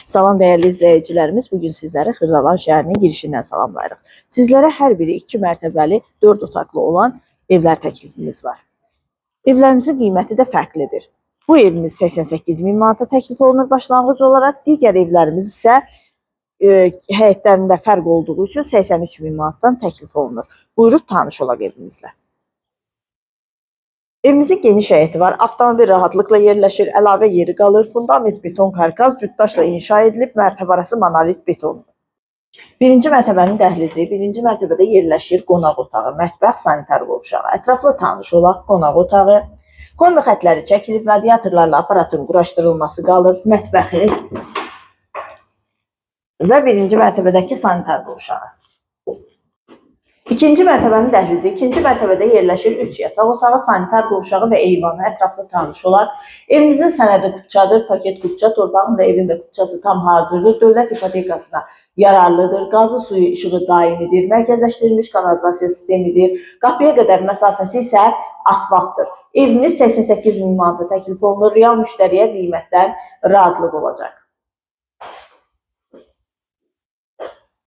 Salam dəyərli izləyicilərimiz, bu gün sizləri Xırdalan şəhərinin girişindən salamlayırıq. Sizlərə hər biri 2 mərtəbəli, 4 otaqlı olan evlər təklifimiz var. Evlərimizin qiyməti də fərqlidir. Bu evimiz 88 min manata təklif olunur başlanğıc olaraq. Digər evlərimiz isə həyətlərində fərq olduğu üçün 83 min manatdan təklif olunur. Buyurub tanış olaq evimizlə. Evimizin geniş həyəti var. Avtomobil rahatlıqla yerləşir, əlavə yeri qalır. Fundament beton karkaz cütdaşla inşa edilib, mərtəbə arası monolit betondur. Birinci mərtəbənin dəhlizi, birinci mərtəbədə yerləşir qonaq otağı, mətbəx, sanitar qovşağı. Ətraflı tanış olaq, qonaq otağı. Kombi xətləri çəkilib, radiatorlarla aparatın quraşdırılması qalır, mətbəxi və birinci mərtəbədəki sanitar qovşağı. İkinci mərtəbənin dəhlizi, ikinci mərtəbədə yerləşir 3 yataq otağı, sanitar qovşağı və eyvanı, ətraflı tanış olaq. Evimizin sənədi kupçadır, paket kupça, torpağın da evin də kupçası tam hazırdır. Dövlət ipotekasına yararlıdır. Qazı, suyu, işığı daimidir. Mərkəzləşdirilmiş kanalizasiya sistemidir. Qapıya qədər məsafəsi isə asfaltdır. Evimiz 88 min manata təklif olunur. Real müştəriyə qiymətdən razılıq olacaq.